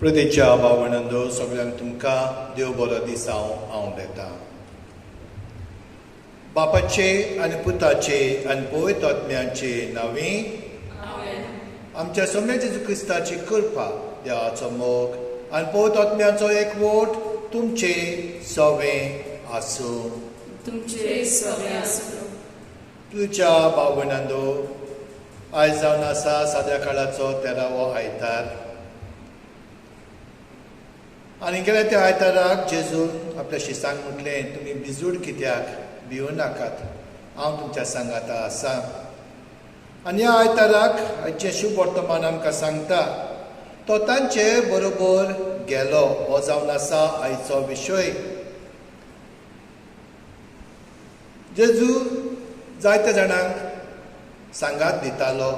प्रदेच्या भावणंदो सगळ्यांक तुमकां देव बरो दीस हांव दिता. बापाचे आनी पुताचे आनी पवित्र आत्म्याचे नांवी आमच्या सोम्या जेजू क्रिस्ताची कृपा, देवाचो मोग आनी पवित्र आत्म्याचो एकवट तुमचे सवे आसूं. तुमचे सवे आसूं. तुज्या भावणांदो आयज जावन आसा साद्या काळाचो 13वो आयतार आनी गेल्या त्या आयताराक जेजून आपल्या शिसांक म्हटलें, तुमी भिजूड कित्याक, भिवू नाकात, हांव तुमच्या सांगाता आसा. आनी ह्या आयताराक आयचें शुभ वर्तमान आमकां सांगता, तो तांचे बरोबर गेलो. हो जावन आसा आयचो विशय. जेजू जायत्या जाणांक सांगात दितालो.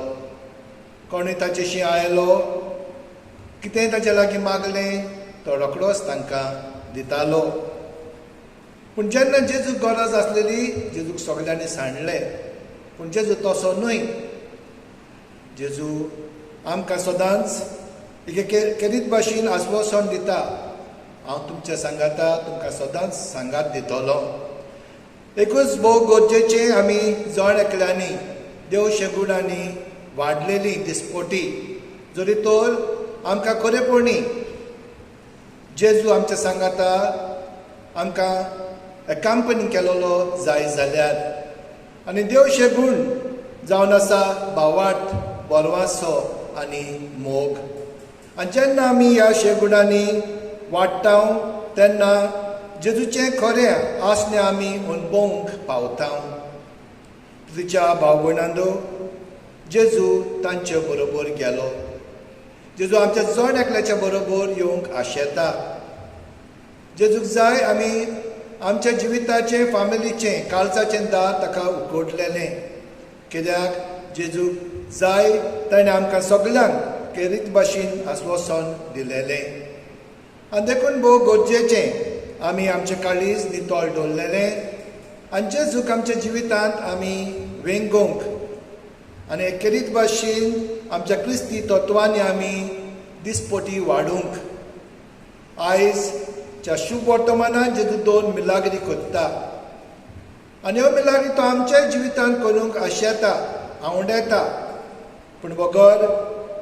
कोणूय ताचेशी आयलो, कितेंय ताचे लागीं मागलें, तो रोखडोच तांकां दितालो. पूण जेन्ना जेजूक गरज आसलेली, जेजूक सगल्यांनी सांडलें. पूण जेजू तसो न्हय. जेजू आमकां सदांच एक केरीत भाशेन आस्वासन दिता, हांव तुमच्या सांगाता, तुमकां सदांच सांगात दितलो. एकूच भोव गरजेचें, आमी जण एकल्यांनी देव शेगुणांनी वाडलेली दिसपोटी जरी तर आमकां खरेपणी जेजू आमच्या सांगाता आमकां एकांपनी केलेलो जाय जाल्यार. आनी देव शेगूण जावन आसा भावार्थ, बरवासो आनी मोग. आनी जेन्ना आमी ह्या शेगुणांनी वाडटा तेन्ना जेजूचें खरें आसणें आमी अणभवूंक पावता. तुज्या भाव भयणांनो, जेजू तांचे बरोबर गेलो. जेजू आमच्या जण एकल्याच्या बरोबर येवंक आशेता. जेजूक जाय आमी आमच्या जिविताचें, फामिलीचें, काळजाचें दार ताका उगडलेलें. कित्याक जेजूक जाय ताणें आमकां सगल्यांक केरीत भाशेन आस्वासन दिलेलें. आनी देखून भोव गरजेचें आमी आमचें काळीज नितळ दवरलेलें आनी जेजूक आमच्या जिवितांत आमी वेंगोवंक आनी केरीत भाशेन आमच्या क्रिस्ती तत्वांनी आमी दिसपटी वाडूंक. आयज शुभ वर्तमानान जेजू दोन मिलाग्री करता आनी ह्यो मिलाग्री तो आमच्याय जिवितांत करूंक आशेता, आवडेता. पूण बगर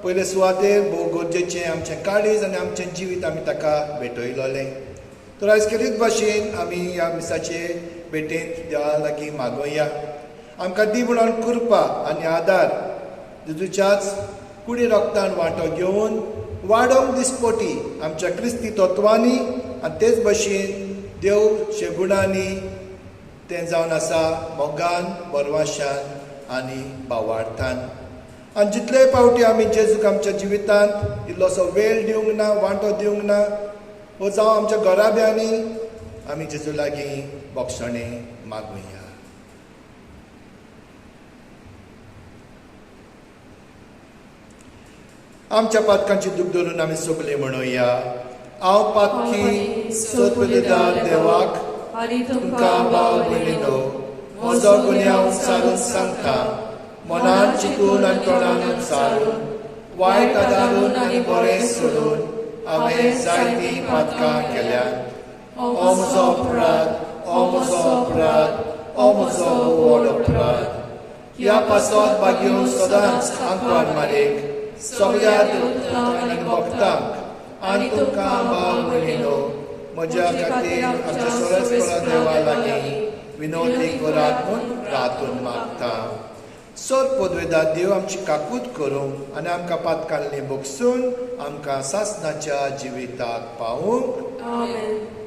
पयले सुवातेर भोव गरजेचें आमचें काळीज आनी आमचें जिवीत आमी ताका भेटयलोलें. तर आयज केरीत भाशेन आमी ह्या मिसाचे भेटेंत देवा लागीं मागोया, आमकां दी म्हणून कृपा आनी आदार जेजूच्याच कुडी रक्तान वांटो घेवन वाडोवंक दिसपोटी आमच्या क्रिस्ती तत्वांनी आनी तेच भशेन देव शेगुणांनी तें जावन आसा मोगान, बरवाशान आनी भावार्थान. आनी जितले पावटी आमी जेजूक आमच्या जिवितांत इल्लोसो वेळ दिवंक ना, वांटो दिवंक ना, वो जावं आमच्या घराब्यांनी आमी जेजू लागीं बक्षणें मागुया. आमच्या पातकांची दूख धरून आमी सगळीं म्हणुया, हांव पातकी सत्पुलेदार देवाक तुमकां भाव भयणीनो म्हजो गुन्यांव सारून सांगता, मनान चिंतून आनी तोंडान सारून, वायट आदारून आनी बरें सोडून हांवें जायतीं पातकां केल्यांत. ओ म्हजो अपराध, ओ म्हजो अपराध, ओ म्हजो व्हड अपराध. ह्या पासत भाग्यो सदांच आंकवार मारीक सगळ्या देवतांक आनी भक्तांक आनी तुमकां भाव भयणीनो म्हज्या खातीर आमच्या सोरेस्परा देवा लागीं विनवती करात म्हूण प्रार्थून मागता. सर पदवेदार देव आमची काकूत करूंक आनी आमकां पातकांनी बगसून आमकां सासणाच्या जिविताक पावूंक. आमेन.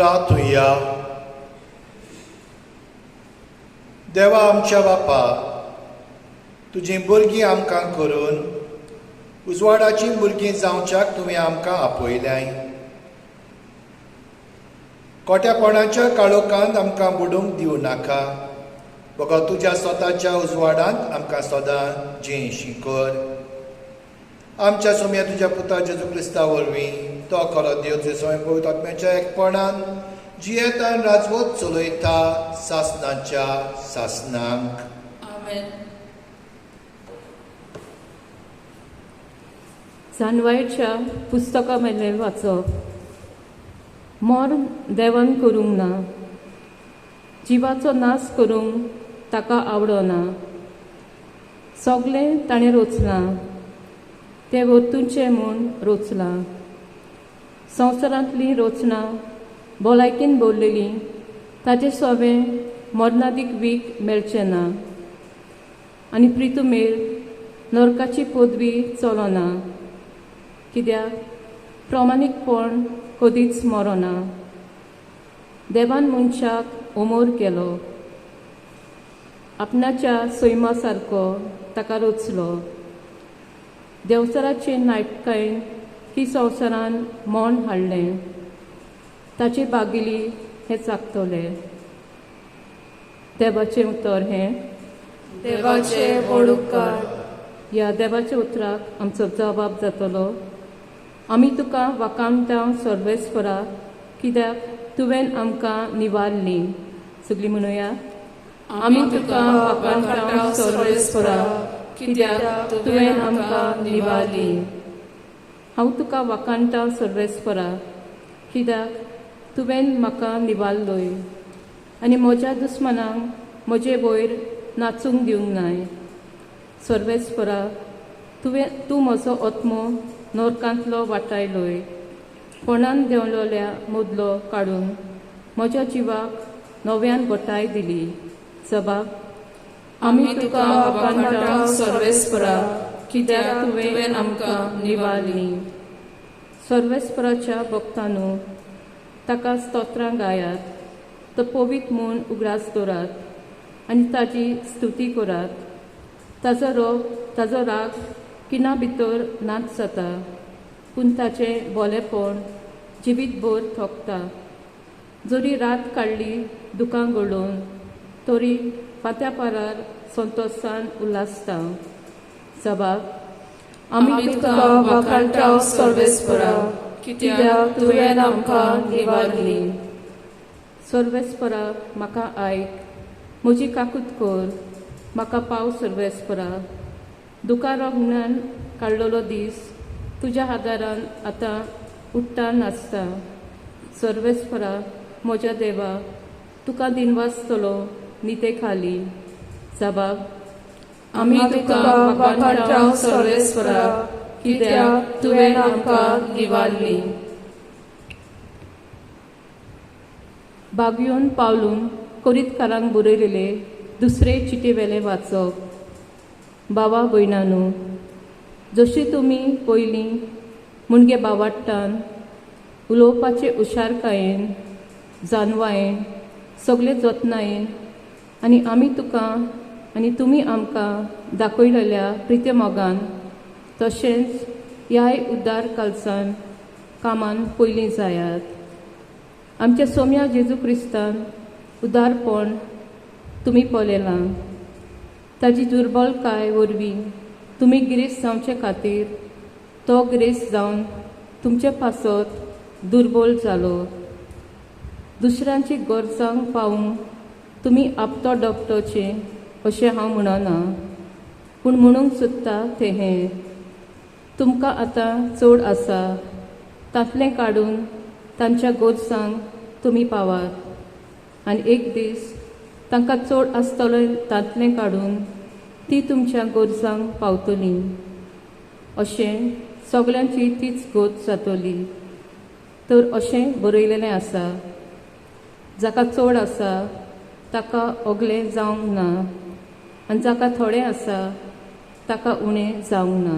प्रार्थुया. देवा आमच्या बापा, तुजीं भुरगीं आमकां करून उजवाडाचीं भुरगीं जावच्याक तुवें आमकां आपयल्याय. कोट्यापणाच्या काळोखांत आमकां बुडूंक दिवं नाका, बगर तुज्या स्वताच्या उजवाडांत आमकां सदां जियेशी कर. आमच्या सोम्या तुज्या पुता जेजू क्रिस्ता वरवीं तो खरो देव तुज्या पवित्र आत्म्याच्या एकपणान जियेता आनी राजवट चलयता सासनाच्या सासनांक. आमेन. जानवायच्या पुस्तका मेळ्ळें वाचप. मरण देवान करूंक ना, जिवाचो नाश करूंक ताका आवडना. सगळें ताणें रोचलां, तें वर्तुचें म्हूण रोचलां. संवसारांतलीं रोचनां भलायकेन भरलेलीं, ताचे सोवें मरणादीक वीख मेळचें ना आनी प्रितुमेर नरकाची पदवी चलना. कित्याक प्रमाणीकपण कदीच मरना. देवान मनशाक उमर केलो, आपणाच्या सैमा सारको ताका रचलो. देंवचाराचे नाटकायन ही संवसारान मरण हाडलें, ताचे बागिली हें चाकतले. देवाचें उतर हें. देवाचे व्हड उपकार. ह्या देवाच्या उतराक आमचो जबाब जातलो. आमी तुका वाकामता सर्वेस्परा, कित्याक तुवें आमकां निवारली. सगळीं म्हणुया, आमी तुका वाकामता सर्वेस्परा, कित्याक तुवें आमकां निवारली. हांव तुका वाकाणटा सर्वेस्परा, कित्याक तुवें म्हाका निवारलोय आनी म्हज्या दुस्मानांक म्हजे वयर नाचूंक दिवंक नाय. सर्वेस्परा, तूं म्हजो आत्मो नरकांतलो वाटायलोय, कोणान देंवलोल्या मुदलो काडून म्हज्या जिवाक नव्यान गोटाय दिली. जबाब, आमी तुका वाकाणटा सर्वेस्परा, कित्याक तुवें आमकां निवारली. सर्वेस्पराच्या भक्तांनो, ताका स्तोत्रां गायात, तो पवित्र म्हूण उगडास दवरात आनी ताजी स्तुती करात. ताजो राग किना भितर नाच जाता, पूण ताचें बोलेपण जिवीतभर थोकता. जरी रात काडली दुकां गळोवन, तरी फांत्या पारार संतोशान उल्हासता. जबाब, आमी तुका वाकाणटा सर्वेस्परा, कित्याक तुवें आमकां निवारली. सर्वेस्परा, म्हाका आयक, म्हजी काकूत कर, म्हाका पाव सर्वेस्परा. दुकां रोगणान काडलेलो दीस तुज्या आदारान आतां उठ्ठा नाचता. सर्वेस्परा म्हज्या देवा, तुका दिनवासतलो निते खाली. जबाब, आमी तुका वाकाणटा सर्वेस्परा, कित्याक तुवें आमकां निवारली. बागयोन पावलून कोरीतकारांक बरयलेले दुसरे चिटी वेलें वाचप. बाबा भयणानू, जशी तुमी पयलीं मुणगे बावाट्टान उलोवपाचे हुशारकायेन, जानवायेन, सगळे जतनायेन आनी आमी तुका आनी तुमी आमकां दाखयलेल्या प्रितेमोगान, तशेंच ह्याय उद्दार कालसान कामान पयलीं जायात. आमच्या सोम्या जेजू क्रिस्तान उदारपण तुमी पळयलां. ताजी दुर्बलकाय वरवीं तुमी गिरेस्त जावचे खातीर तो गिरेस्त जावन तुमचे पासत दुर्बल जालो. दुसऱ्यांची गरजांक पावूंक तुमी आपतो डपटोचे अशें हांव म्हणना, पूण म्हणूंक सोदता तें हें, तुमकां आतां चड आसा तांतलें काडून तांच्या गरजांक तुमी पावात आनी एक दीस तांकां चड आसतलो तांतलें काडून ती तुमच्या गरजांक पावतली. अशें सगल्यांची तीच गत जातली. तर अशें बरयलेलें आसा, जाका चड आसा ताका ओगलें जावंक ना आनी जाका थोडें आसा ताका उणें जावंक ना.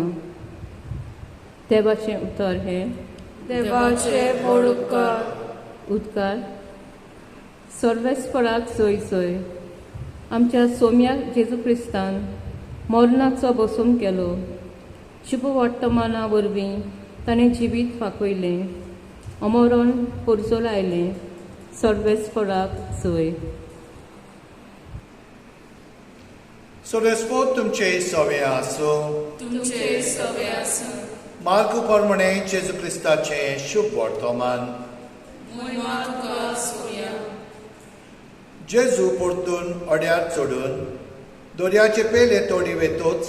देवाचें उतर हें. देवाचे व्हड उपकार. उदकार. सर्वेस्पराक जय जय. आमच्या सोम्या जेजू क्रिस्तान मरणाचो बसून केलो. शुभ वर्तमाना वरवीं ताणें जिवीत फांकयलें, अमरण पोरजोलायलें. सर्वेस्पराक जय. सर्वेस्पोर तुमचे सवे आसूं. तुमचे सवे आसूं. मार्कू प्रमाणे जेजू क्रिस्ताचें शुभ वर्तमान. मोहिमा तुका सोम्या. जेजू परतून अड्यार चडून दर्याचे पेले तोडी वेतोच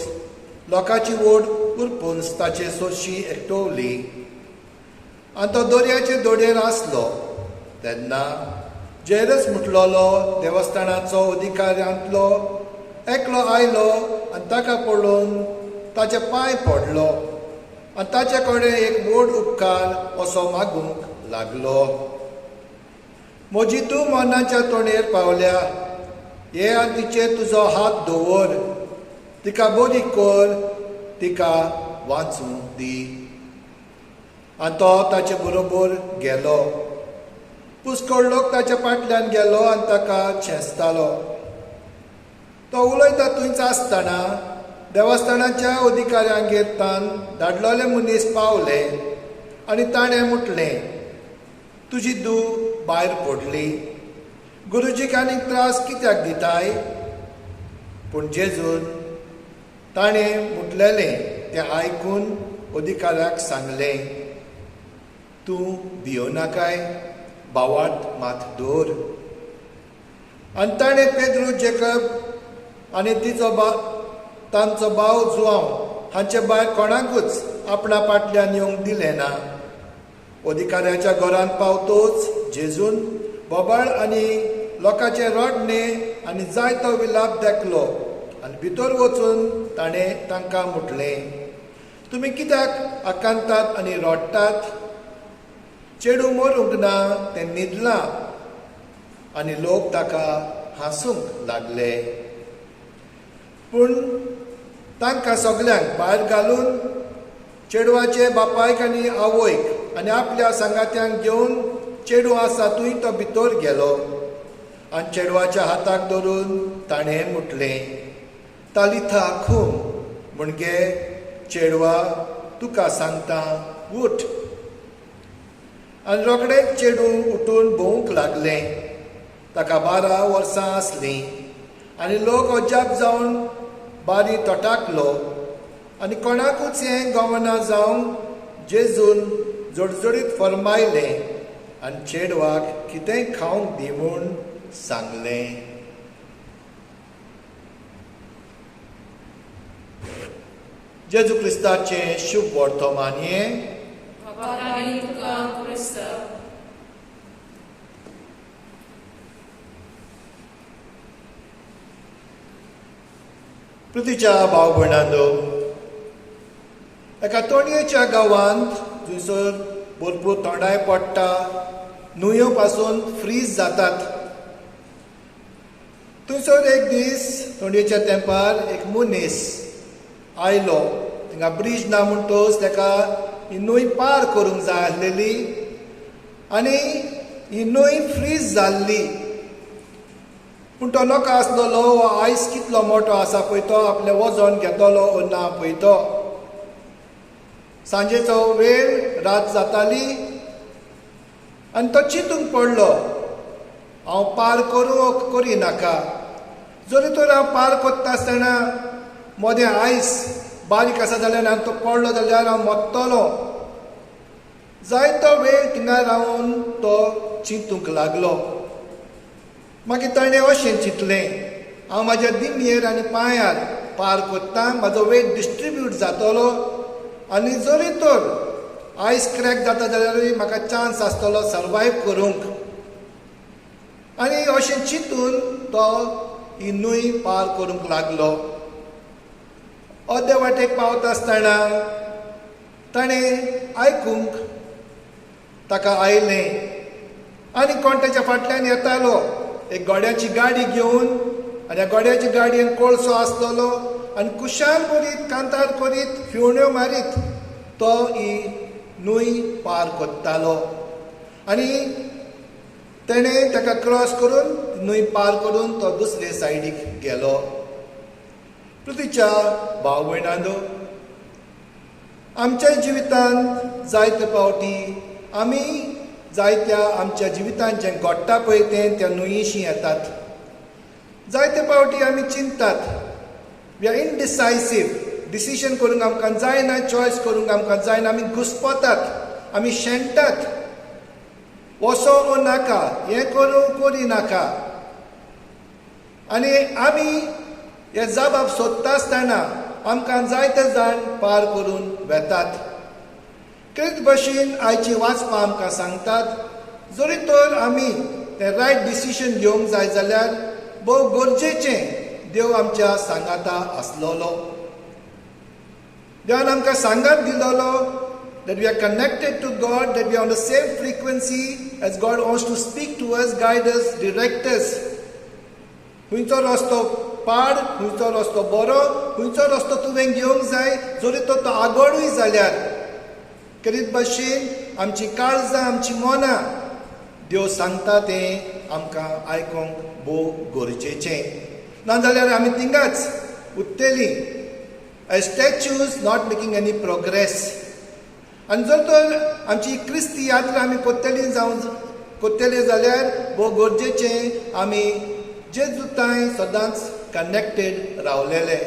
लोकांची ओड उरपून ताचे सोशी एकटवली आनी तो दर्याचे दोडयेर आसलो. तेन्ना जेरस म्हटलेलो देवस्थानाचो अधिकाऱ्यांतलो एकलो आयलो आनी ताका पळोवन ताचे पांय पडलो आनी ताचे कडेन एक व्हड उपकार असो मागूंक लागलो. म्हजी तूं मरणाच्या तोंडेर पावल्या, हे आनी तिचेर तुजो हात दवर, तिका बरी कर, तिका वाचूंक दी. आनी तो ताचे बरोबर गेलो. पुष्कळ लोक ताच्या फाटल्यान गेलो आनी ताका चेंचतालो. तो उलयता थंयच आसतना देवस्थानाच्या अधिकाऱ्यांगेर तान धाडलेले मनीस पावले आनी ताणें म्हटलें, तुजी धूव भायर पडली, गुरुजीक आनीक त्रास कित्याक दिताय? पूण जेजून ताणें म्हटलेलें तें आयकून अधिकाऱ्याक सांगलें, तूं भियोनाकाय, भावार्थ मात दवर. आनी ताणें पेद्रू, जेकब आनी तिचो तांचो भाव जुआंव हांचे भायर कोणाकूच आपणा फाटल्यान येवंक दिलें ना. अधिकाऱ्याच्या घरांत पावतोच जेजून बोबाळ आनी लोकांचें रडणें आनी जायतो विलाप देखलो आनी भितर वचून ताणें तांकां म्हटलें, तुमी कित्याक आकांतात आनी रडटात? चेडूं मरूंक ना, तें न्हिदलां. आनी लोक ताका हांसूंक लागले. पूण तांकां सगल्यांक भायर घालून चेडवाचे बापायक आनी आवयक आनी आपल्या सांगात्यांक घेवन चेडूं आसा थंय तो भितर गेलो आनी चेडवाच्या हाताक धरून ताणें म्हटलें, तालिथा खूम, म्हणजे चेडवा तुका सांगता उठ. आनी रोखडेंच चेडूं उठून भोंवूंक लागलें. ताका 12 वर्सां आसलीं आनी लोक अजाप जावन बारी तटाकलो आनी कोणाकूच हें गवना जावंक जेजून जडजडीत फर्मायलें आनी चेडवाक कितेंय खावंक दी म्हूण सांगलें. जेजू क्रिस्ताचें शुभ वर्तमान हें. पृथ्वीच्या भाव भयणांनो, एका तोणयेच्या गांवांत थंयसर भरपूर थंडाय पडटा, न्हंयो पासून फ्रीज जातात. थंयसर एक दीस तोंडयेच्या तेंपार एक मनीस आयलो. थिंगा ब्रीज ना म्हणटच ताका ही न्हंय पार करूंक जाय आसलेली आनी ही न्हंय फ्रीज जाल्ली. पूण तो नोका आसलेलो हो आयस कितलो मोटो आसा पळय तो आपलें वजन घेतलो ओ ना पळय तो. सांजेचो वेळ, रात जाताली आनी तो चिंतूंक पडलो, हांव पार करूं करिनाका. जरी तर हांव पार करता आसतना मदें आयस बारीक आसा जाल्यार आनी तो पडलो जाल्यार हांव मरतलो. जायतो वेळ थिंगा रावन तो चिंतूंक लागलो. मागीर ताणें अशें चिंतलें, हांव म्हाज्या दिमयेर आनी पांयार पार करता, म्हाजो वेट डिस्ट्रिब्यूट जातलो आनी जरी तर आयस क्रॅक जाता जाल्यारूय म्हाका चान्स आसतलो सर्वायव करूंक. आनी अशें चिंतून तो ही न्हंय पार करूंक लागलो. अर्दे वाटेक पावता आसतना ताणें आयकूंक ताका आयलें आनी कोण ताच्या फाटल्यान येतालो एक गोड्याची गाडी घेवन. आनी ह्या गोड्याची गाडयेन कोळसो आसलेलो आनी कुशाल करीत कांतार करीत फिवण्यो मारीत तो ही न्हंय पार करतालो. आनी तेणें ताका क्रॉस करून न्हंय पार करून तो दुसरे सायडीक गेलो. पृथ्वीच्या भाव भयणांनो, आमच्या जिवितांत जायते फावटी आमी जायत्या आमच्या जिवितांत जें घडटा पळय तें त्या न्हंयेशी येतात. जायते फावटी आमी चिंततात, we are indecisive, decision करूंक आमकां जायना, चॉयस करूंक आमकां जायना, आमी घुस्पतात, आमी शेणटात, वचो ओ नाका, हें करूं करी नाका. आनी आमी हे जबाब सोदता आसतना आमकां जायते जाण पार करून वेतात. तेच भशेन आयची वाचपां आमकां सांगतात, जरी तर आमी तें रायट डिसिजन घेवंक जाय जाल्यार भोव गरजेचें देव आमच्या सांगाता आसलेलो. देवान आमकां सांगात दिलोलो that we are connected to God, that we are on the same frequency as God wants to speak to us, guide us, direct us. खंयचो रस्तो पाड, खंयचो रस्तो बरो, खंयचो रस्तो तुवें घेवंक जाय, जरी तो तो आगोडूय जाल्यार करीत भशेन आमची काळजां, आमची मनां देव सांगता तें आमकां आयकोंक भोव गरजेचें. नाजाल्यार आमी थिंगाच उत्तेली as statues, not making any progress. आनी जर तर आमची क्रिस्ती यात्रा आमी कोत्तेली जावं कोत्तेली जाल्यार भोव गरजेचें आमी जेजूतांय सदांच कनेक्टेड रावलेले.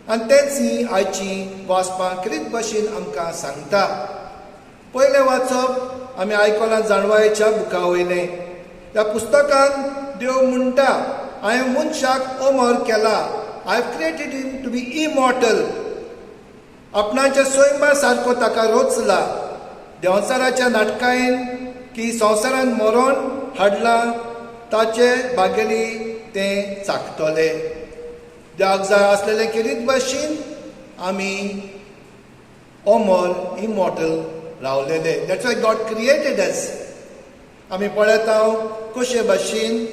आनी तेंच ही आयची वाचपां क्रीत भशेन आमकां सांगता. पयलें वाचप आमी आयकलां जाणवायेच्या बुका वयलें. ह्या पुस्तकान देव म्हणटा, हांवें मनशाक अमर केला, I have created him to be immortal. आपणाच्या सैमा सारको ताका रोचला. देंवचाराच्या नाटकायेन की संवसारान मरण हाडलां ताचे बागेली तें चाखतले. देवाक जाय आसलेलें केरीत भशेन आमी अमर, immortal रावलेले. That's why God created us. आमी पळयता कशे भशेन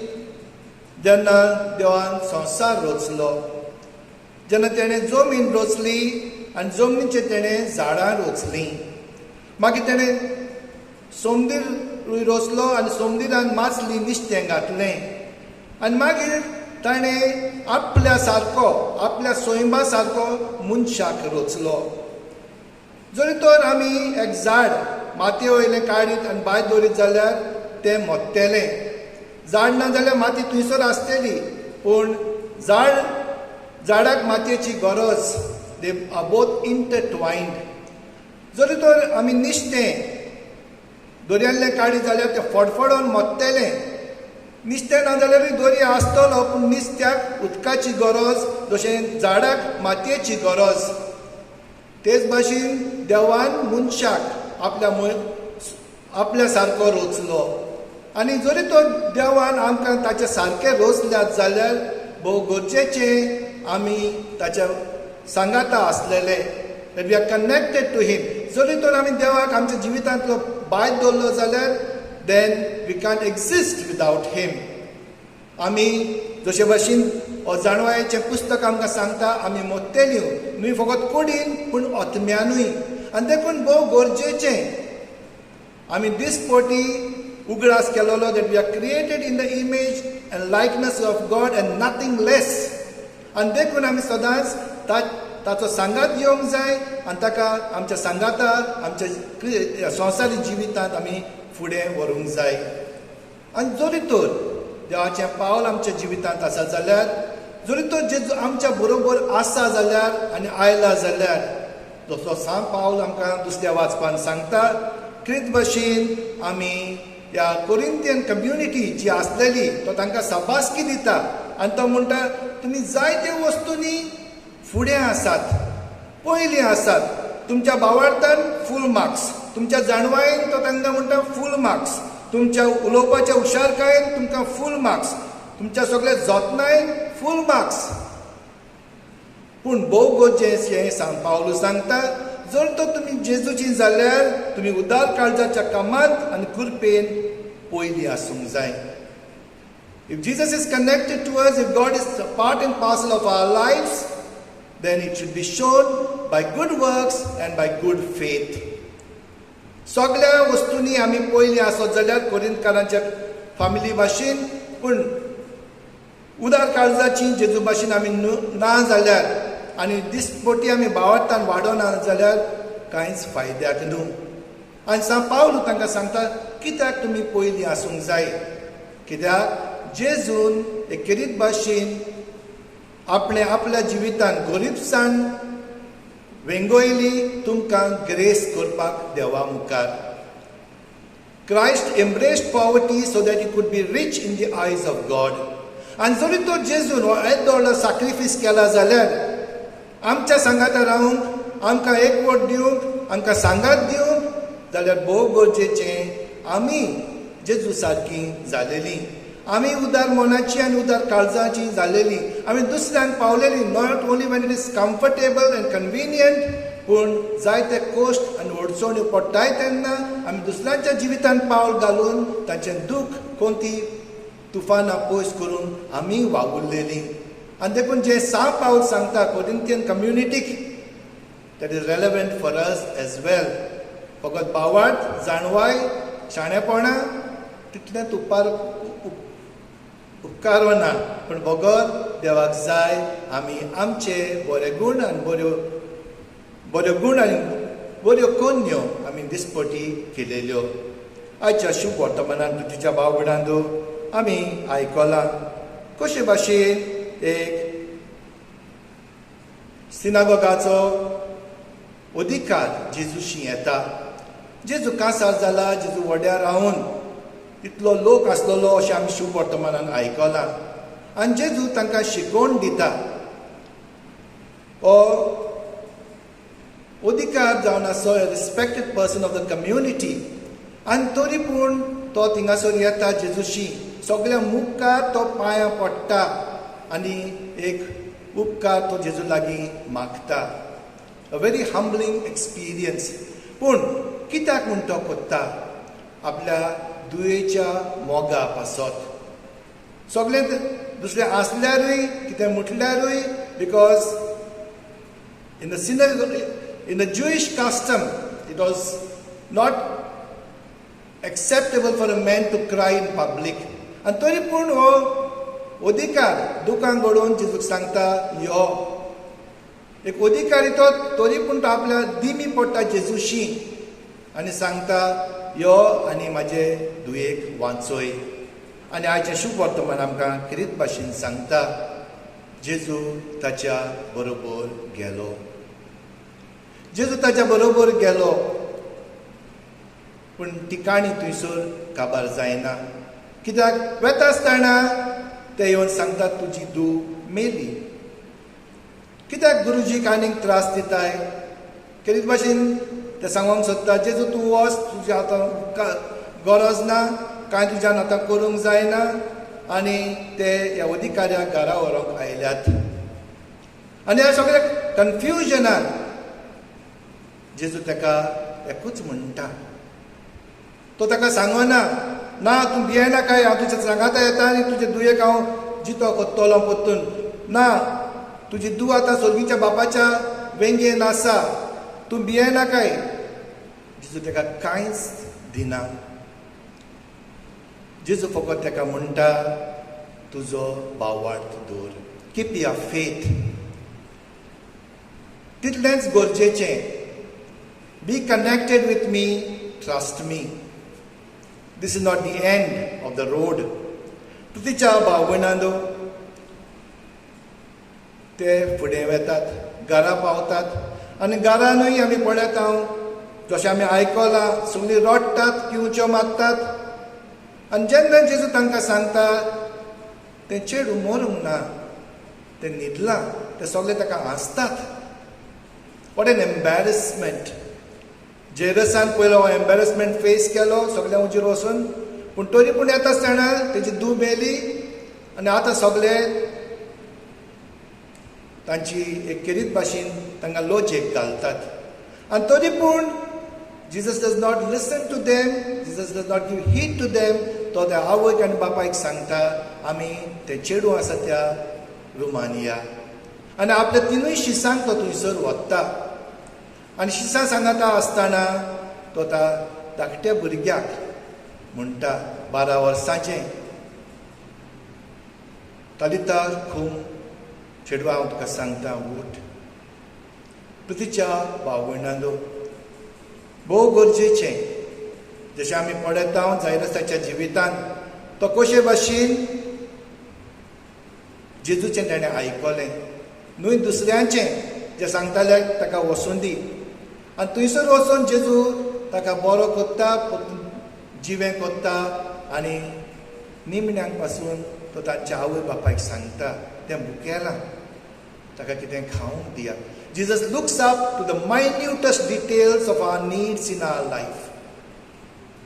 जेन्ना देवान संवसार रोचलो, जेन्ना तेणें जमीन रोचली आनी जमनीचेर तेणें झाडां रोचलीं, मागीर तेणें सोमदीरूय रोचलो आनी सोमदिरान माचली निस्तें घातलें आनी मागीर ताणें आपल्या सारको, आपल्या सैमा सारको मनशाक रोचलो. जरी तर आमी एक झाड मातये वयलें काडीत आनी भायर दवरीत जाल्यार तें मोत्तेलें. झाड ना जाल्यार माती थंयसर आसतली, पूण झाडाक मातयेची गरज. They are both intertwined. जरी तर आमी निस्तें दर्यांतलें काडीत जाल्यार तें फडफडोन मोत्तेलें. निस्तें ना जाल्यारूय दर्या आसतलो, पूण निस्त्याक उदकाची गरज जशें झाडाक मातयेची गरज. तेच भाशेन देवान मनशाक आपल्या सारको रोचलो. आनी जरी तो देवान आमकां ताचे सारके रोचल्यात जाल्यार भोव गरजेचें आमी ताच्या सांगाता आसलेले, that we are connected to him. जरी तर आमी देवाक आमच्या जिवितांतलो भायर दवरलो जाल्यार then we can't exist without him. आमी जशे भशेन हो जाणवायेचें पुस्तक आमकां सांगता, आमी मोत्तेल्यो न्हय फकत कुडीन पूण आत्म्यानूय. आनी देखून भोव गरजेचें आमी दिसपटी उगडास केलोलो that we are created in the image and likeness of God and nothing less. आनी देखून आमी सदांच ताचो सांगात घेवंक जाय आनी ताका आमच्या सांगाता आमच्या संवसारी जिवितांत आमी फुडें व्हरूंक जाय. आनी जरी तर देवाचें पावल आमच्या जिवितांत आसा जाल्यार, जरी तर जेजू आमच्या बरोबर आसा जाल्यार आनी आयला जाल्यार, जसो सांत पावल आमकां दुसऱ्या वाचपान सांगता, क्रिस्त भशेन आमी ह्या कोरिंथियन कम्युनिटी जी आसलेली तो तांकां शाबासकी दिता आनी तो म्हणटा, तुमी जायते वस्तूंनी फुडें आसात, पयलीं आसात. तुमच्या भावार्थान फूल मार्क्स, तुमच्या जाणवायेन तो तांकां म्हणटा फूल मार्क्स, तुमच्या उलोवपाच्या हुशारकायेन तुमकां फूल मार्क्स, तुमच्या सगळ्या जतनायेन फूल मार्क्स. पूण भोव गरजेचें सांग पावलू सांगता, जर तर तुमी जेजूची जाल्यार तुमी उदार काळजाच्या कामांत आनी कृपेन पयलीं आसूंक जाय. If Jesus is connected to us, if God is a part and parcel of our lives, then it should be shown by good works and by good faith. सगळ्या वस्तूंनी आमी पयलीं आसत जाल्यार कोरिंतकारांच्या फामिली भाशेन, पूण उदार काळजाची जेजू भाशेन आमी ना जाल्यार आनी दिसपटी आमी भावार्थान वाडोना जाल्यार कांयच फायद्याक न्हू. आनी सांत पावलू तांकां सांगता कित्याक तुमी पयलीं आसूंक जाय, कित्याक जेजून एक खेरीत भाशेन आपणे आपल्या जिवितान गरिबसाण वेंगयली तुमकां ग्रेस करपाक देवा मुखार. Christ embraced poverty so that he could be rich in the eyes of God. आनी जरी तो जेजून हो येदो साक्रिफीस केला जाल्यार आमच्या सांगाता रावंक, आमकां एकवट दिवंक, आमकां सांगात दिवंक जाल्यार भोव गरजेचें आमी जेजू सारकी जालेली, आमी उदार मनाची आनी उदार काळजाची जालेली, आमी दुसऱ्यांक पावलेली, not only when it is comfortable and convenient, पूण जायते कश्ट आनी अडचण्यो पडटाय तेन्ना आमी दुसऱ्यांच्या जिवितान पावल घालून तांचें दूख कोणती तुफानां पयस करून आमी वावुरलेली. आनी देखून जें सांत पावल सांगता Corinthian कम्युनिटीक, that is relevant for us as well. फकत भावार्थ, जाणवाय, शाणेपणां तितलेंच उपकारना, पूण बगर देवाक जाय आमी आमचे बरे गूण आनी बऱ्यो बऱ्यो गूण आनी बऱ्यो कोन्यो आमी दिसपटी केलेल्यो. आयच्या शुभ वर्तमानान तुज्या भाव भयणांनो आमी आयकलां कशे भाशेन एक सिनागोगाचो अधिकार जेजूशी येता. जेजू कांसार जाला, जेजू वड्यार रावन तितलो लोक आसलेलो अशें आमी शुभ वर्तमानान आयकलां. आनी जेजू तांकां शिकोवन दिता. हो अधिकार जावन आसो respected person of the community, आनी तरी पूण तो थिंगासर येता जेजूशी, सगळ्या मुखार तो पांयां पडटा आनी एक उपकार तो जेजू लागीं मागता. A very humbling experience. पूण कित्याक म्हूण तो कोत्ता? आपल्या दुयेच्या मोगा पासत. सगळें दुसरें आसल्यारूय कितें म्हटल्यारूय, because in the synagogue, in the Jewish custom, it was not acceptable for a man to cry in public. आनी तरी पूण हो अधिकार दुकान घडोवन जेजूक सांगता यो एक अधिकारी तो, तरी पूण तो आपल्या दिमी पडटा जेजूशी आनी सांगता यो आनी म्हाजे दुयेक वांचय. आनी आयचें शुभ वर्तमान आमकां खेरीत भाशेन सांगता जेजू ताच्या बरोबर गेलो. जेजू ताच्या बरोबर गेलो, पूण ठिकाणी थंयसर काबार जायना. कित्याक वेता आसतना ते येवन सांगतात तुजी धूव मेली. कित्याक गुरुजीक आनीक त्रास दिताय? खेरीत भाशेन ते सांगूंक सोदता जेजू तूं वच, तुजी आतां गरज ना, कांय तुज्यान आतां करूंक जायना. आनी ते ह्या अधिकाऱ्याक घरा व्हरूंक आयल्यात. आनी ह्या सगळ्या कन्फ्युजनान जेजू ताका एकूच म्हणटा. तो ताका सांगना ना तूं भियेनाकाय, हांव तुज्या सांगाता येता आनी तुजे दुयेक हांव जितो कोत्तलो परतून. ना, तुजी धूव आतां सोर्गीच्या बापाच्या वेंगेन आसा, तूं भियेनाकाय. जेजू ताका कांयच दिना. जेजू फकत ताका म्हणटा तुजो भावार्थ दवर, कीप your faith. तितलेंच गरजेचें. Be connected with me, trust me. This is not the end of the road. तुझ्या भाव भयणांनो ते फुडें वेतात, घरा पावतात. आनी घरानूय आमी पळयता जशें आमी आयकलां सगळीं रडटात, किंवच्यो मारतात. आनी जेन्ना जेजू तांकां सांगता तें चेडूं मरूंक ना, तें न्हिदलां, ते सगळे ताका हांसतात. What an embarrassment. जेरसान पयलो हो एम्बेरसमेंट फेस केलो सगळ्यां उजीर वचून, पूण तरी पूण येता आसतना तेजी धूव मेली आनी आतां सगळे तांची एक खेरीत भाशेन तांकां लोजेक घालतात. आनी तरी पूण Jesus does not listen to them, Jesus does not give heed to them. तो त्या आवयक आनी बापायक सांगता आमी ते चेडूं आसा त्या रुमान या. आनी आपल्या तिनूय शिसांक तो थंयसर वता. आनी शिसां सांगता आसतना तो त्या धाकट्या भुरग्याक म्हणटा 12 वर्सांचें तालिता खूम चेडवा हांव तुका सांगता उठ. पृथ्वीच्या भाव भयणांनो, भोव गरजेचें जशें आमी पळयता जायरसाच्या जिवितांत तो कशे भाशेन जेजूचें ताणें आयकलें न्हय दुसऱ्यांचें जें सांगताले ताका वचून दी आनी थंयसर वचून जेजू ताका बरो कोत्ता, जिवें कोत्ता आनी निमण्यांक पासून तो तांच्या आवय बापायक सांगता तें भुकेलां, ताका कितें खावंक दिया. Jesus looks up to the minutest details of our needs in our life.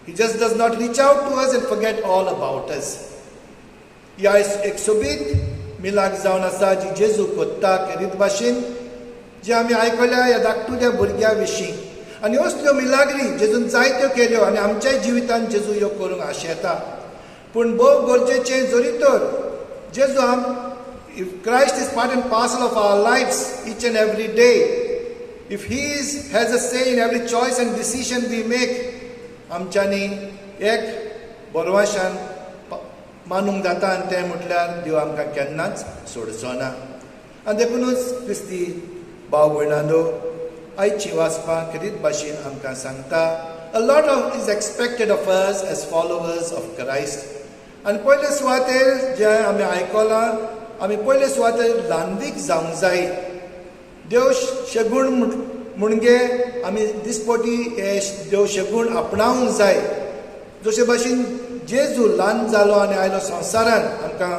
He just does not reach out to us and forget all about us. ह्या एक सोबीत मिलाक जावन आसा जी जेजू कोत्ता खेरीत भाशेन जे आमी आयकल्या ह्या धाकटुल्या भुरग्या विशीं. आनी असल्यो मिलाग्री जेजून जायत्यो केल्यो आनी आमच्याय जिवितांत जेजू ह्यो करूंक आशेता. पूण भोव गरजेचें जरी तर जेजू आम if Christ is part and parcel of our lives each and every day, if he has a say in every choice and decision we make, आमच्यांनी एक बरवाशान मानूंक जाता आनी तें म्हटल्यार देव आमकां केन्नाच सोडचो ना. आनी देखुनूच क्रिस्ती भाव भयणांनो, आयची वाचपां खेरीत भाशेन आमकां सांगता a lot of is expected of us as followers of Christ. आनी पयले सुवातेर जें आमी आयकलां, आमी पयले सुवातेर ल्हानवीक जावंक जाय. देव शेगूण म्हणगे आमी दिसपटी हे देव शेगूण आपणावंक जाय. जशे भाशेन जेजू ल्हान जालो आनी आयलो संवसारांत आमकां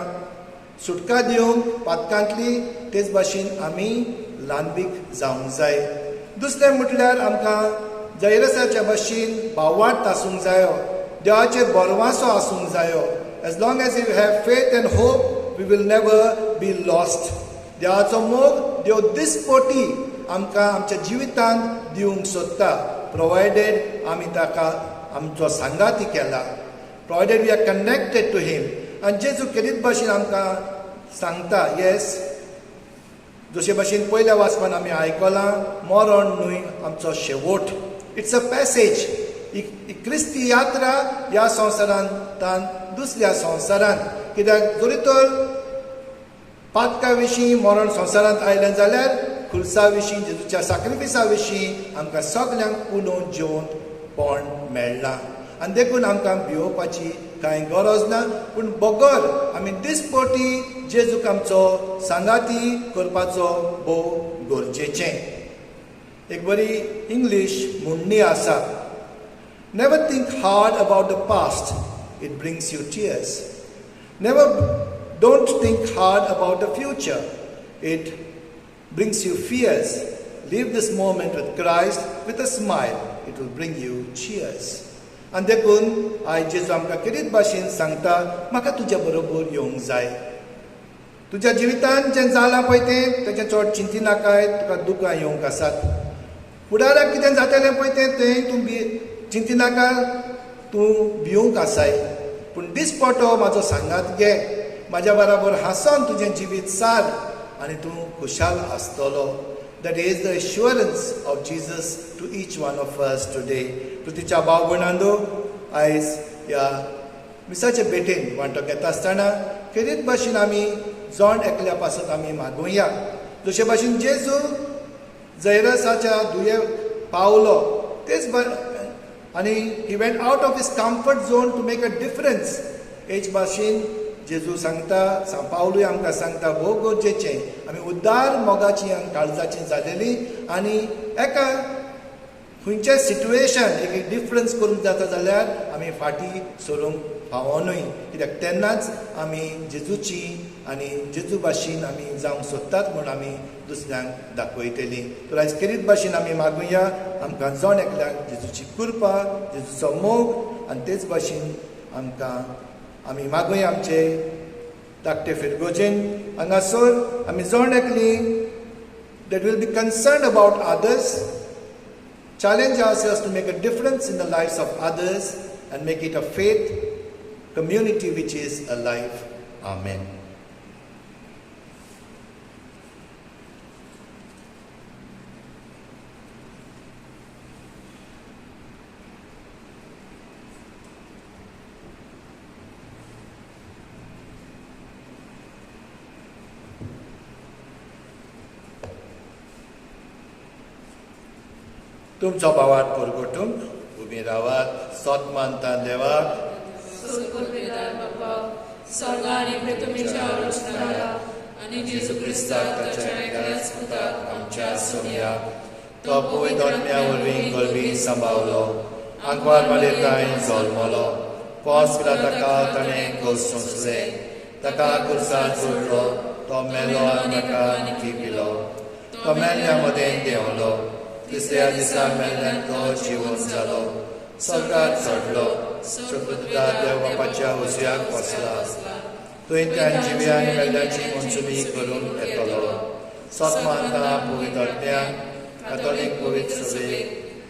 सुटका दिवंक पातकांतली, तेच भाशेन आमी ल्हानवीक जावंक जाय. दुसरें म्हटल्यार आमकां जैरसाच्या भाशेन भावार्थ आसूंक जायो, देवाचेर बरवासो आसूंक जायो. As long as you have faith and hope, we will never be lost. देवाचो मोग देव दिसपटी आमकां आमच्या जिवितांत दिवंक सोदता, प्रोवायडेड आमी ताका आमचो सांगाती केला, provided we are connected to him. आनी जेजू खेरीत भाशेन आमकां सांगता, येस, जशे भाशेन पयल्या वाचपान आमी आयकलां, मरण न्हय आमचो शेवट, it's a passage. ही क्रिस्ती यात्रा ह्या संवसारांत दुसऱ्या संवसारांत. कित्याक जरी तर पातका विशीं मरण संवसारांत आयलें जाल्यार खुर्सा विशीं, जेजूच्या साक्रिफिसा विशीं आमकां सगल्यांक पुनोवन जिवंतपण मेळ्ळां. आनी देखून आमकां भियोवपाची कांय गरज ना. पूण बगर आमी दिसपटी जेजूक आमचो सांगाती करपाचो भोव गरजेचें. एक बरी इंग्लीश म्हणणी आसा, never think hard about the past, it brings you tears. Never don't think hard about the future, it brings you fears. Live this moment with Christ with a smile, it will bring you cheers. आनी देखून आयज जेजू आमकां खेरीत भाशेन सांगता, म्हाका तुज्या बरोबर येवंक जाय. तुज्या जिवितांत जें जालां पळय तें तेजें चड चिंतिनाकाय, तुका दुकां येवंक आसात. फुडाराक कितें जातलें पळय तें तें तूं चिंतिनाका, तूं भिवंक आसाय. पूण दिसपटो म्हाजो सांगात घे, म्हाज्या बराबर हांसोन तुजें जिवीत सार आनी तूं खुशाल आसतलो. That is the assurance of Jesus to each one of us today. पृथ्वीच्या भाव भयणांनो, आयज ह्या मिसाचे भेटेन वांटो घेता आसतना खेरीत भाशेन आमी जण एकल्या पासत आमी मागुया. जशे भाशेन जेजू जैरसाच्या दुयें पावलो तेच आनी he went out of his comfort zone to make a difference. हेच भाशेन जेजू सांगता, पावलूय आमकां सांगता, भोव गरजेचें आमी उद्दार मोगाची आनी काळजाची जालेली आनी एका खंयचें सिट्युएशन एक डिफरन्स करूंक जाता जाल्यार आमी फाटीं सरूंक फावो न्हय. कित्याक तेन्नाच आमी जेजूची आनी जेजू भाशेन आमी जावंक सोदतात म्हूण आमी दुसऱ्यांक दाखयतली. तर आयज खेरीत भाशेन आमी मागुया आमकां जण एकल्याक जेजूची कृपा, जेजूचो मोग आनी तेच भाशेन आमकां आमी मागुया आमचे धाकटे फिरगोजेन हांगासर आमी जण एकली that will be concerned about others, challenge ourselves to make a difference in the lives of others and make it a faith community which is alive. Amen. तुमचो भावार्थ परगटूंक उबी रावात. सोत मानता देवाक, बापा स्वर्गा आनी पृथ्वीच्या रचणारा आनी जेजू क्रिस्ताक ताच्या एकल्याच पुताक आमच्या सोमयाक, तो पवित्र आत्म्या वरवीं गर्भी सांबावलो, आंकवार मालेताय जल्मलो, पोंस पिलाताका ताणें खोस सोंसले, ताका कुर्सार जोडलो, तो मेलो आनी ताका निकी पिलो, तो मेल्ल्या मदें देंवलो, तिसऱ्या दिसा मेल्ल्यान तो जिवन जालो, स्वर्गार चडलो, सुपुत्रा देव बापाच्या उजव्याक बसला, थंय त्यान जिव्या आनी मेल्ल्याची मंजुरी करूंक येतलो. सत मानता पवित्र आत्म्याक, कातोलीक पवित्र सभेक,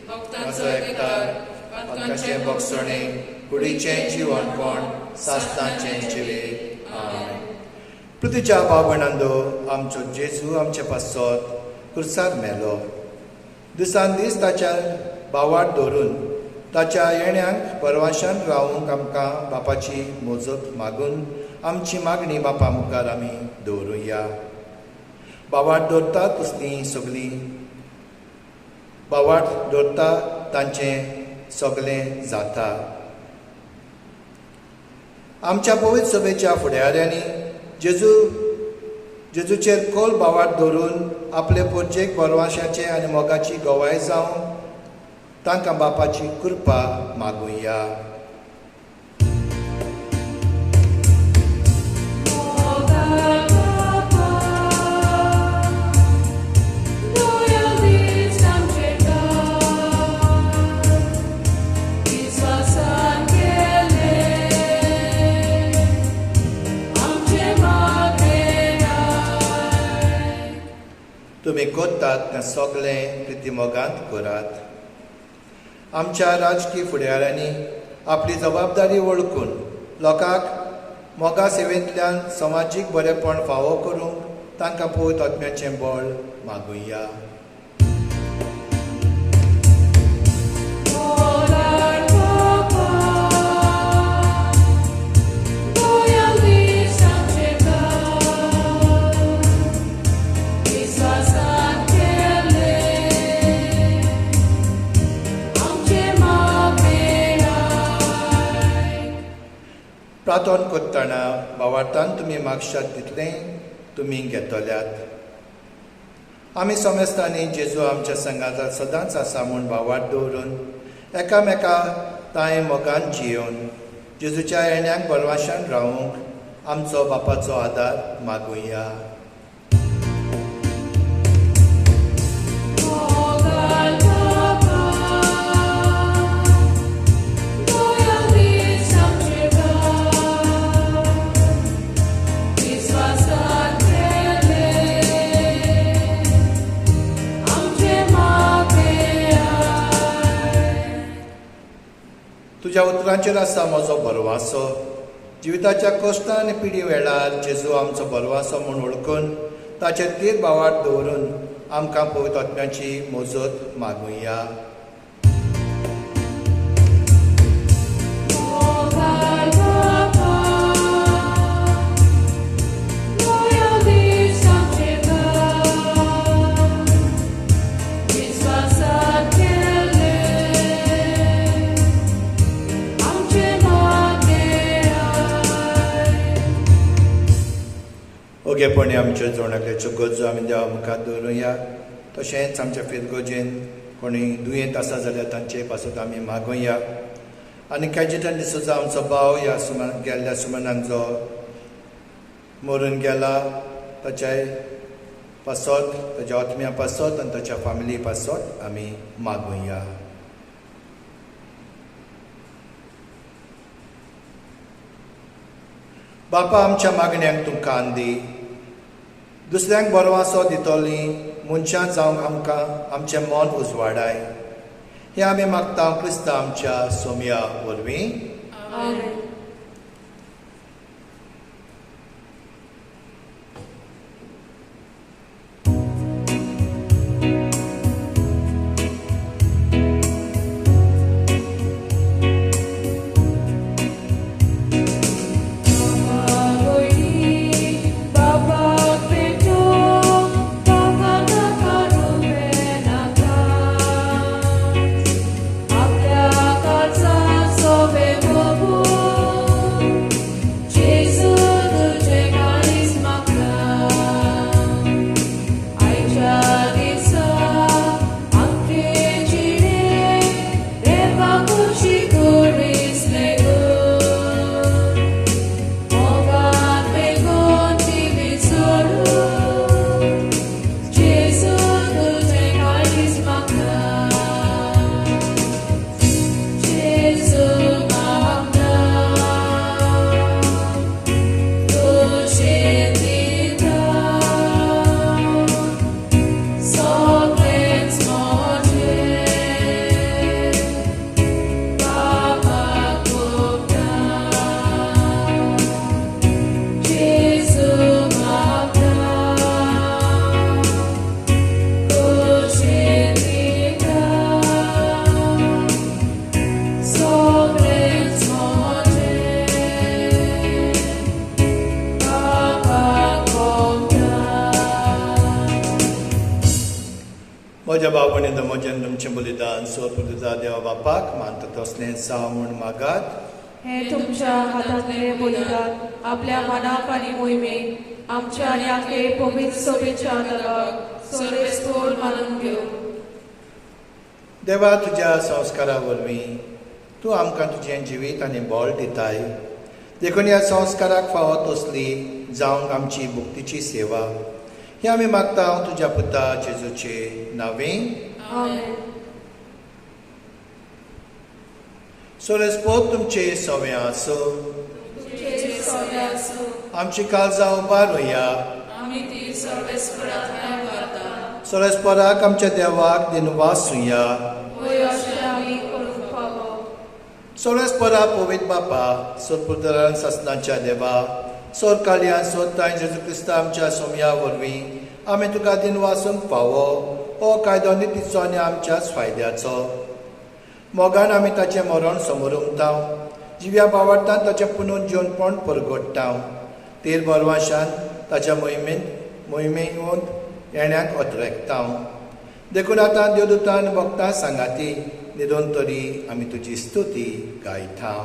भक्तांचो एकठार, पातकांचें भोगसणें, कुडीचें जिवनपण, सासणाचें जिवीत. आमेन. पृथ्वीच्या भाव भयणांनो, आमचो जेजू आमचे पासत कुर्सार मेलो. दिसान दीस ताच्या भावार्थ दवरून ताच्या येण्यांक परवाशान रावूंक आमकां बापाची मोजत मागून आमची मागणी बापा मुखार आमी दवरुया. भावार्थ दवरता तसलीं सगलीं भावार्थ दवरता तांचें सगलें जाता. आमच्या पवित्र सभेच्या फुडाऱ्यांनी जेजूचेर खोल भावार्थ दवरून आपले पोरचेक बरवाशाचें आनी मोगाची गवाय जावन तांकां बापाची कृपा मागुया. तुमी करतात तें सगळें प्रितीमोगांत करात. आमच्या राजकीय फुडाऱ्यांनी आपली जबाबदारी वळखून लोकांक मोगा सेवेंतल्यान समाजीक बरेपण फावो करूंक तांकां पवित्र आत्म्याचें बळ मागुया. प्रार्थना करतना भावार्थान तुमी मागशात तितलें तुमी घेतल्यात. आमी समेस्तांनी जेजू आमच्या संगातार सदांच आसा म्हूण भावार्थ दवरून एकामेका तांय मोगान जियोवन जेजूच्या येण्याक बरवाशान रावूंक आमचो बापाचो आदार मागुया. तुज्या उतरांचेर आसा म्हजो भरवासो. जिविताच्या कश्टां आनी पिडी वेळार जेजू आमचो भरवासो म्हूण वळखून ताचेर तीर भावार्थ दवरून आमकां पवित्र आत्म्याची मोजत मागुया. ओगेपणी आमच्यो जणाकल्याच्यो गरजो आमी देवा मुखार दवरुया. तशेंच आमच्या फिरगोजेन कोणी दुयेंत आसा जाल्यार तांचे पासत आमी मागुया. आनी कॅजिटन डिसोजा आमचो भाव ह्या सुमन गेल्ल्या सुमनाक जो मरून गेला ताच्या पासत, ताच्या आत्म्या पासत आनी ताच्या फामिली पासत आमी मागुया. बापा आमच्या मागण्यांक तूं कान दी. दुसऱ्यांक बरवासो दितली मनशां जावंक आमकां आमचें मन उजवाडाय. हें आमी मागता क्रिस्ता आमच्या सोमया वरवीं. Baba, म्हज्या बाबणी म्हजें तुमचें बलिदान सोर देवा बापाक मानता तसलें जावं म्हूण मागात. हे तुमच्या हातांतले बलिदान आपल्या मनाक आनी मोहिमेक आमच्या आनी आखे पवित्र सभेच्या नगाक सर्वेस्पोर मानून घेवं. देवा, तुज्या संस्कारा वरवीं तूं आमकां तुजें जिवीत आनी बळ दिताय, देखून ह्या संस्काराक फावो तसली जावंक आमची भक्तीची सेवा ही आमी मागता तुज्या पुता जेजूचे नांवे. आमेन. सोरेस्पोत तुमचे सवे आसूं. आमची काळजां उबारुया. सोरेस्पोराक आमच्या देवाक दिनवासुया. सोरेस्पोरा पवित्र बापा, सोरपुतरान सासनाच्या देवा, सोर कालयान सोदताय जेजू क्रिस्ता आमच्या सोमया वरवीं आमी तुका दिनवासूंक फावो हो कायदो नितीचो आनी आमच्याच फायद्याचो. मोगान आमी ताचें मरण समोर उमता, जिव्या बावडटान ताचें पुनून जिवनपण परगोडटा, तेर बरवाशान ताच्या मोहिमेंत येण्याक अत्रेकता. देखून आतां देवदूतान भक्तां सांगाती निदोन तरी आमी तुजी स्तुती गायता.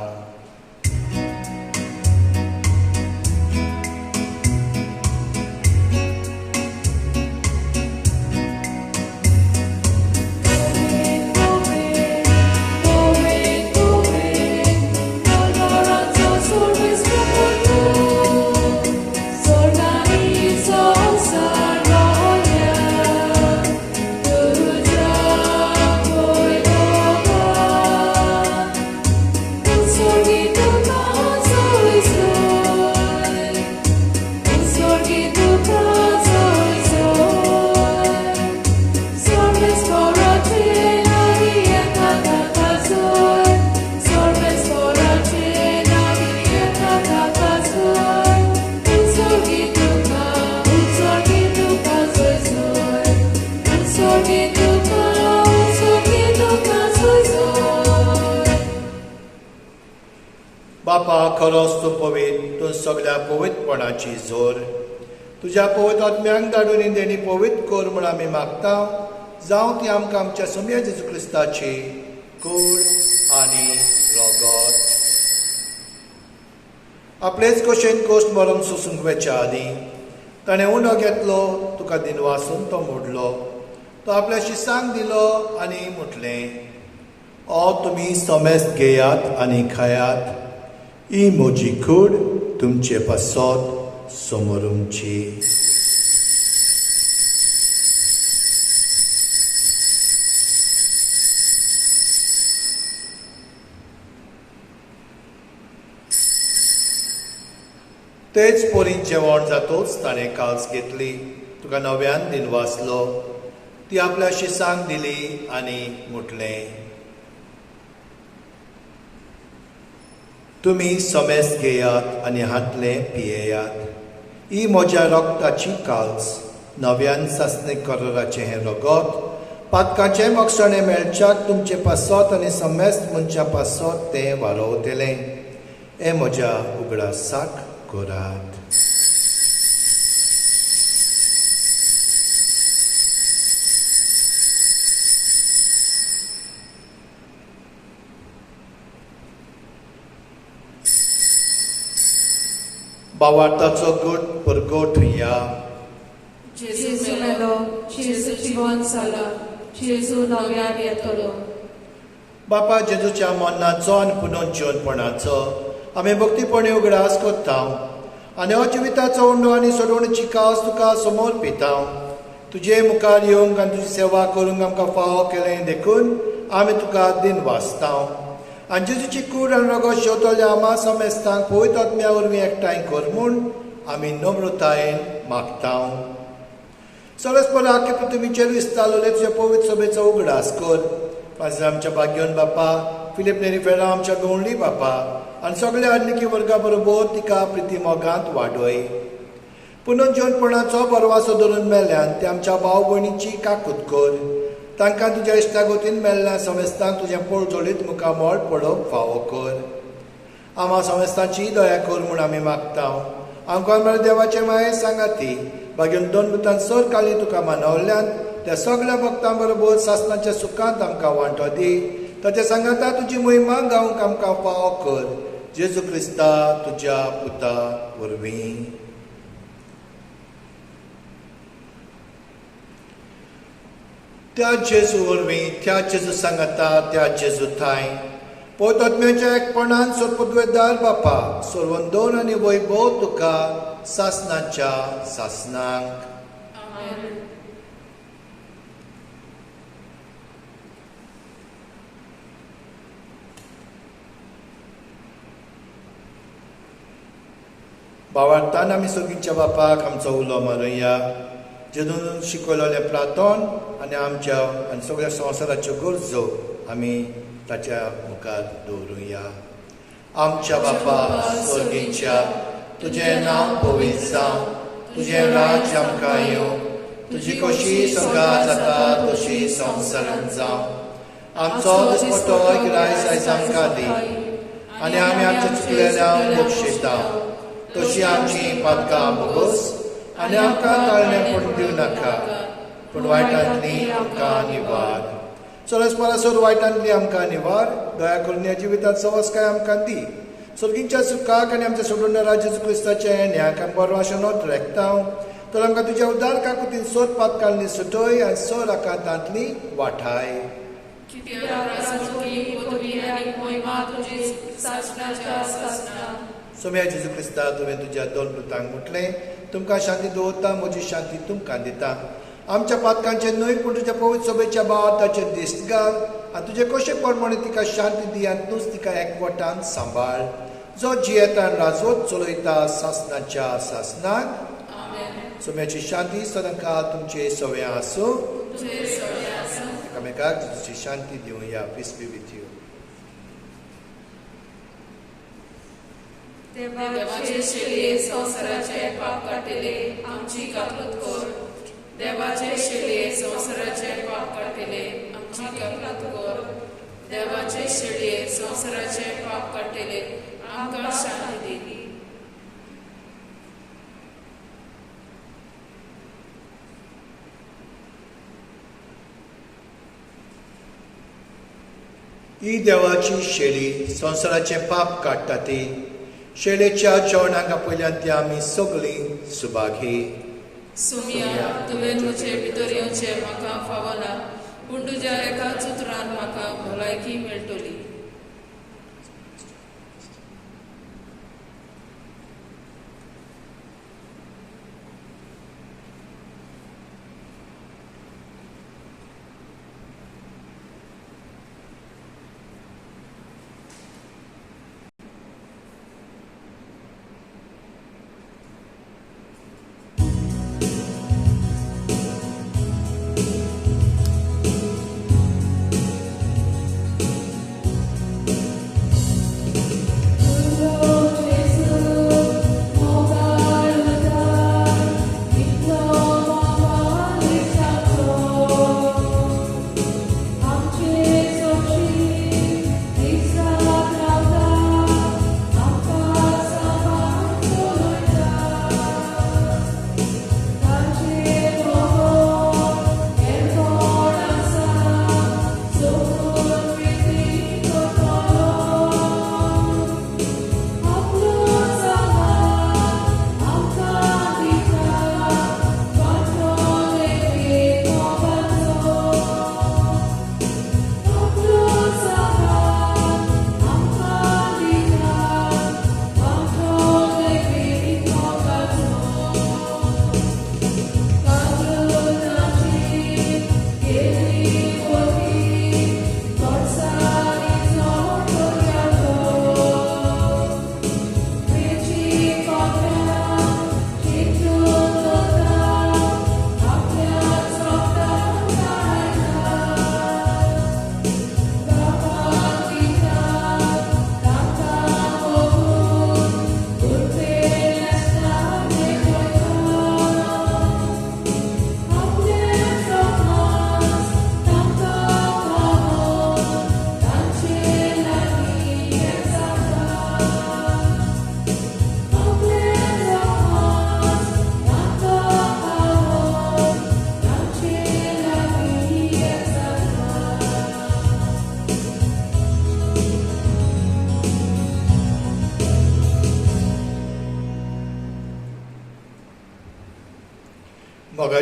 बापा, खरोच तूं पवित्र, तूं सगळ्या पवित्रपणाची जोर. तुज्या पवित्र आत्म्यांक धाडून देणी पवित्र कर म्हूण आमी मागता, जावं ती आमकां आमच्या सोम्या जेजू क्रिस्ताची कूड आनी रगत. आपलेच कशेन कोश्ट मरण सोसूंक वेच्या आदीं ताणें उंडो घेतलो, तुका दिनवासून तो मोडलो, तो आपल्या शिसांक दिलो आनी म्हटलें, ओ तुमी समेस्त घेयात आनी खायात, ही म्हजी कूड तुमचे पासत समोरुमची. तेच परी जेवण जातोच ताणें काल्स घेतली, तुका नव्यान दिनवासलो, ती आपल्या शिसांक दिली आनी म्हटलें, तुमी समेस्त घेयात आनी हातलें पियेयात, ही म्हज्या रगताची काल्स, नव्यान सासणे कराराचें हें रगत, पातकाचें मोक्षणें मेळच्याक तुमचे पासत आनी समेस्त मनशां पासत तें वारोवतलें. हें म्हज्या उगडासाक करात. बावार्थाचो गोट परगोट या. जेजू मेलो, जेजू जिवन जाला, जेजू नव्यान येतलो. बापा, जेजूच्या मरणाचो आनी पुनोन जिवनपणाचो आमी भक्तीपणी उगडास करता आनी हो जिविताचो उंडो आनी सोडवणेची कास तुका समोर पिता. तुजे मुखार येवंक आनी तुजी सेवा करूंक आमकां फावो केलें देखून आमी तुका दिन वाचता. आनी जेजूची कूड आनी रगत शेवतल्या आमा समेस्तांक पवित्र आत्म्या वरवीं एकठांय कर म्हूण आमी नम्रतायेन मागता. सरस्पत आख्खे पृथ्वीचेर विस्तारलेले तुज्या पवित्र सभेचो उगडास कर. पांच आमच्या भाग्योन बापा, फिलीप नेरी फेरा आमच्या गवंडी बापा आनी सगळ्या आर्निकी वर्गा बरोबर तिका प्रिती मोगांत वाडय. पुनर्जीवनपणाचो बरवासो धरून मेल्ल्यान ते आमच्या भाव भयणीची काकूत कर. तांकां तुज्या इश्टागोतीन मेल्ल्या समेस्तांक तुजें पोळजोळीत मुखामळ पळोवंक फावो कर. आमा समेस्तांची दया कर म्हूण आमी मागता. आमकां म्हळ्यार देवाचे माये सांगाती बागेन दोन भुतान सर काली तुका मानवल्ल्यान त्या सगळ्या भक्तां बरोबर सासणाच्या सुखांत आमकां वांटो दी. ताच्या सांगाता तुजी महिमा गावंक आमकां फावो कर, जेजू क्रिस्ता तुज्या पुता वरवीं. त्या जेजू वरवीं, त्या जेजू सांगाता, त्या जेजू थांय पवित्र एकपणान सोरपदवेदार बापा सर्वंदोन आनी वैभव तुका सासनाच्या सासनाक. बावार्थान आमी सगळींच्या बापाक आमचो उलो मारुया, जेजून शिकयलेलें प्रार्थन आनी आमच्या आनी सगळ्या संवसाराच्यो गरजो आमी ताच्या मुखार दवरुया. आमच्या बापा स्वर्गीच्या, तुजें नांव पवित्र जावं, तुजें राज्य आमकां येवं, तुजी कशी स्वर्गांत जाता तशी संवसारांत जावं. आमचो दिसपटो गिरायस आयज आमकां दी आनी आमी आमच्या चुकलेल्यांक बक्षिता तशी आमची पातकां भोगोस आनी आमकां ताळणें पडून दिवं नाका, पूण वायटांतली आमकां निवार. सरस परसर वायटांतली आमकां निवार. दया करून ह्या जिवितांत सवसकाय आमकां दी. स्वर्गींच्या सुखाक आनी आमच्या सोडून जेजू क्रिस्ताच्या न्याक आमी बरो आशेनोत रेखता, तर आमकां तुज्या उदार काकुतीन सोद पातकांनी सुटय आनी सर आकांतांतली वाठाय. सोम्या जेजू क्रिस्ता, तुवें तुज्या दोन पुतांक म्हटलें, तुमकां शांती दवरता, म्हजी शांती तुमकां दिता. आमच्या पातकांचे न्हय पूण तुज्या पवित्र सभेच्या भावार ताचेर दिश्ट घाल आनी तुजे कशे प्रमाणे तिका शांती दी आनी तूंच तिका एकवटान सांबाळ, जो जियेता आनी राजवट चलयता सासनाच्या सासनाक. सोम्याची शांती सदांकाळ तुमचे सवय आसूं. एकामेकाक जेजूची शांती दिवया. Peace be with you. देवाचे शेळये संवसाराचे पाप काडटले, आमची काकूत कर. देवाचे शेळये संवसाराचे पाप काडटले, आमची काकूत कर. देवाचे शेळये संवसाराचे पाप काडटले, आमकां शांती दी. ही देवाची शेळी संवसाराचे पाप काडटा ती शेळेच्या जेवणाक आपयल्यान ती आमी सगळीं सुभागी. सोमिया, तुवें म्हजे भितर येवचें म्हाका फावना, पूण तुज्या एका उतरान म्हाका भलायकी मेळटली.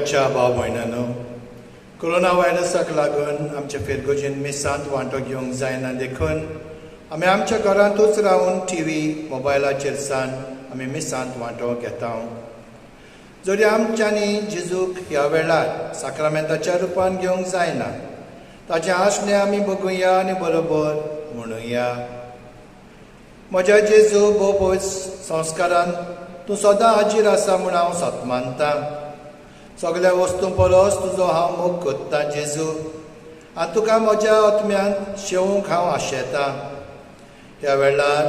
मोगाच्या भाव भयणांनो, कोरोना व्हायरसाक लागून आमच्या फिरगोजीन मिसांत वांटो घेवंक जायना देखून आमी आमच्या घरांतूच रावन टी व्ही मोबायलाचेर सान आमी मिसांत वांटो घेता. जरी आमच्यांनी जेजूक ह्या वेळार साक्रामेंताच्या रुपान घेवंक जायना, ताचें आसणें आमी बगुया आनी बरोबर म्हणुया. म्हज्या जेजू भोव पवित्र संस्कारान तूं सदां हाजीर आसा म्हूण हांव सत मानता. सगळ्या वस्तूं परस तुजो हांव मोग करतां जेजू, आनी तुका म्हज्या आत्म्यान शेवूंक हांव आशेतां. ह्या वेळार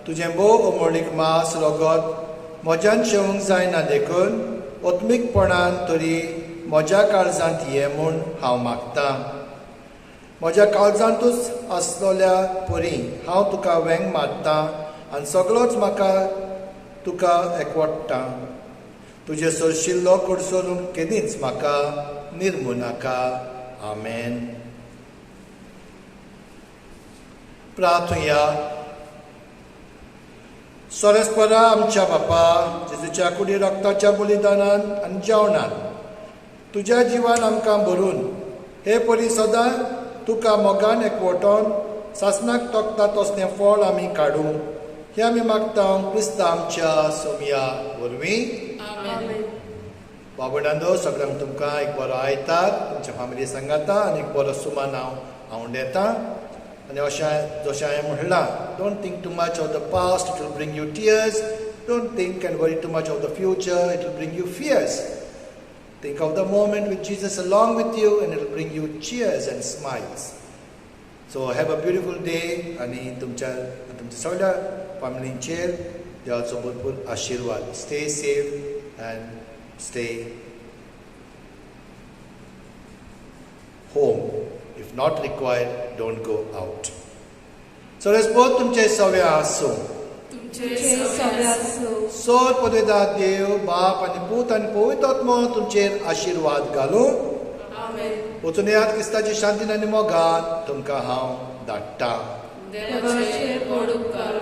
तुजें भोव अमोळीक मास रगत म्हज्यान शेवूंक जायना देखून आत्मीकपणान तरी म्हज्या काळजांत ये म्हूण हांव मागतां. म्हज्या काळजांतूच आसलेल्या परी हांव तुका वेंग मारतां आनी सगळोच म्हाका तुका एकवटता. तुजें सोरशिल्लो कडसरून केदींच म्हाका निर्मू नाका. आमेन. प्रार्थुया. सोरेस्परा आमच्या बापा जेजूच्या कुडी रक्ताच्या बलिदानान आनी जेवणान तुज्या जिवान आमकां भरून हे परी सदां तुका मोगान एकवटोन सासणाक तोखता तसलें फळ आमी काडूं हें आमी मागता क्रिस्ता आमच्या सोमया वरवीं. बाबडांदो, सगळ्यांक तुमकां एक बरो आयतार तुमच्या फामिली सांगाता आनी एक बरो सुमान हांव आवडेता. आनी अशें जशें हांवें म्हणलां, don't think too much of the past, it will bring you tears. Don't think and worry too much of the future, it will bring you fears. Think of the moment with Jesus along with you and it will bring you cheers and smiles. So have a beautiful day आनी तुमच्या सगळ्या फॅमिलींचेर देवाचो भरपूर आशिर्वाद. Stay safe and stay home. If not required, don't go out. So let's both तुमचे सव्या आसूं. सोर पदवेदार देव बाप आनी पूत आनी पवित्र आत्मो तुमचेर आशिर्वाद घालूं. वचून येयात क्रिस्ताची शांतीन आनी मोगान तुमकां हांव धाडटा. देवाचेर व्हड उपकार.